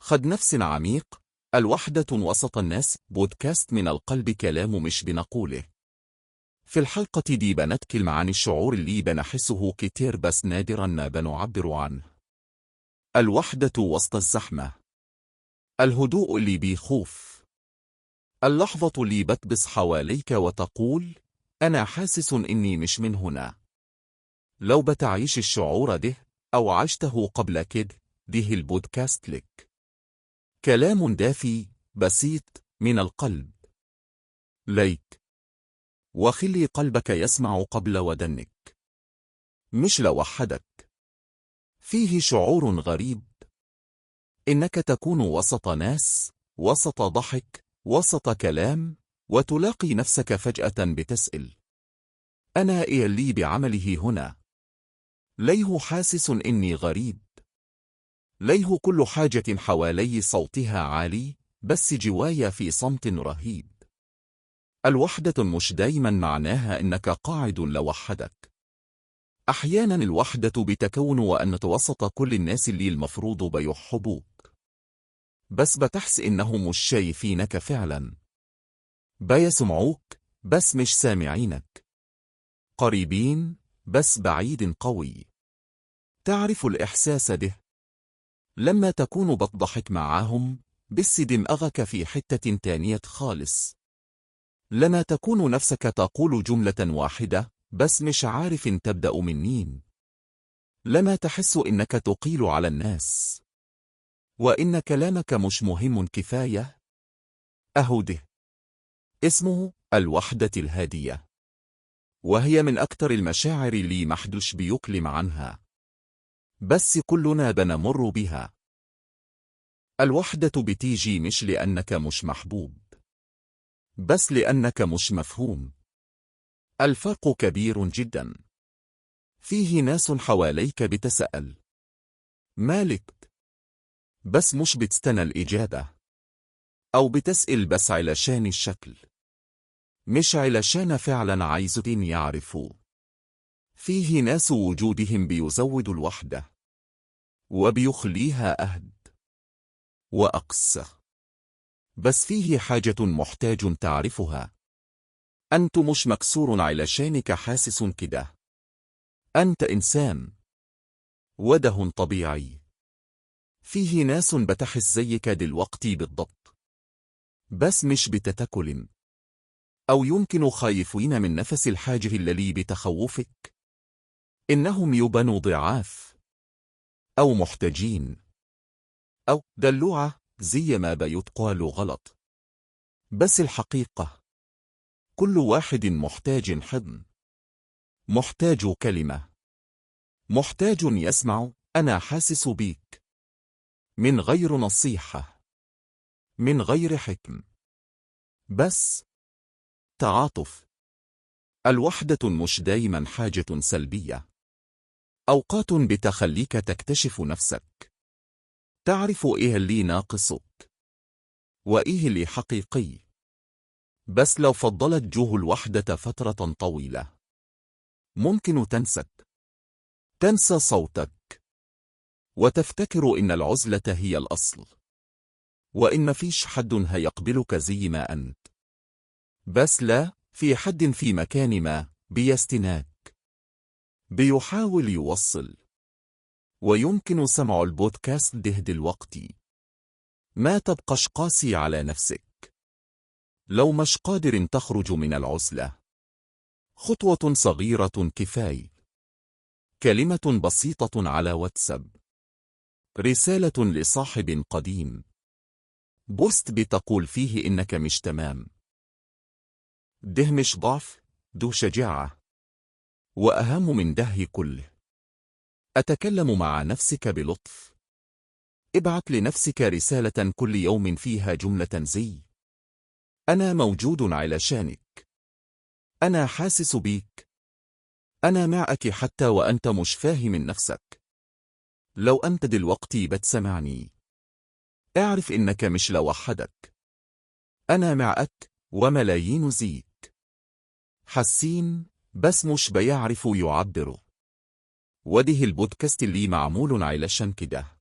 خد نفس عميق. الوحدة وسط الناس، بودكاست من القلب، كلام مش بنقوله. في الحلقة دي بنتكلم عن الشعور اللي بنحسه كتير بس نادرا ما بنعبر عنه. الوحدة وسط الزحمة، الهدوء اللي بيخوف، اللحظة اللي بتبص حواليك وتقول أنا حاسس إني مش من هنا. لو بتعيش الشعور ده أو عشته قبل كده، ده البودكاست لك. كلام دافي بسيط من القلب ليك، وخلي قلبك يسمع قبل ودنك، مش لوحدك. فيه شعور غريب إنك تكون وسط ناس، وسط ضحك، وسط كلام، وتلاقي نفسك فجأة بتسأل أنا إيه اللي بعمله هنا؟ ليه حاسس إني غريب؟ ليه كل حاجة حوالي صوتها عالي بس جوايا في صمت رهيب؟ الوحدة مش دايما معناها إنك قاعد لوحدك. أحيانا الوحدة بتكون وأنت وسط كل الناس اللي المفروض بيحبوك، بس بتحس إنهم مش شايفينك فعلا، بيسمعوك بس مش سامعينك، قريبين بس بعيد قوي. تعرف الإحساس ده؟ لما تكون بتضحك معاهم بس دماغك في حتة تانية خالص. لما تكون نفسك تقول جملة واحدة بس مش عارف تبدأ منين. لما تحس إنك تقيل على الناس وإن كلامك مش مهم كفاية. أهو ده اسمه الوحدة الهادية، وهي من أكتر المشاعر اللي محدش بيكلم عنها، بس كلنا بنمر بها. الوحدة بتيجي مش لأنك مش محبوب، بس لأنك مش مفهوم. الفرق كبير جدا. فيه ناس حواليك بتسأل مالك، بس مش بتستنى الإجابة، أو بتسأل بس علشان الشكل، مش علشان فعلا عايزين يعرفوا. فيه ناس وجودهم بيزود الوحدة وبيخليها أهد وأقسى. بس فيه حاجة محتاج تعرفها، أنت مش مكسور علشانك حاسس كده. أنت إنسان، وده طبيعي. فيه ناس بتحس زيك دلوقتي بالضبط، بس مش بتتكلم، أو يمكن خايفين من نفس الحاجة اللي بتخوفك، إنهم يبانوا ضعاف أو محتاجين أو دلوعة زي ما بيتقال غلط. بس الحقيقة كل واحد محتاج حضن، محتاج كلمة، محتاج يسمع أنا حاسس بيك، من غير نصيحة، من غير حكم، بس تعاطف. الوحدة مش دايما حاجة سلبية. أوقات بتخليك تكتشف نفسك، تعرف إيه اللي ناقصك وإيه اللي حقيقي. بس لو فضلت جوه الوحدة فترة طويلة ممكن تنسك، تنسى صوتك، وتفتكر إن العزلة هي الأصل، وإن مفيش حد هيقبلك زي ما أنت. بس لا، في حد في مكان ما بيستناك، بيحاول يوصل. ويمكن سمع البودكاست ده دلوقتي. ما تبقاش قاسي على نفسك. لو مش قادر تخرج من العزلة، خطوة صغيرة كفاية. كلمة بسيطة على واتساب، رسالة لصاحب قديم، بوست بتقول فيه إنك مش تمام. ده مش ضعف، ده شجاعة. وأهم من ده كله، أتكلم مع نفسك بلطف. ابعت لنفسك رسالة كل يوم فيها جملة زي أنا موجود علشانك، أنا حاسس بيك، أنا معك حتى وأنت مش فاهم نفسك. لو أنت دلوقتي بتسمعني، اعرف إنك مش لوحدك. أنا معك وملايين زيك حاسين بس مش بيعرفوا يعبروا. وده البودكاست اللي معمول علشان كده.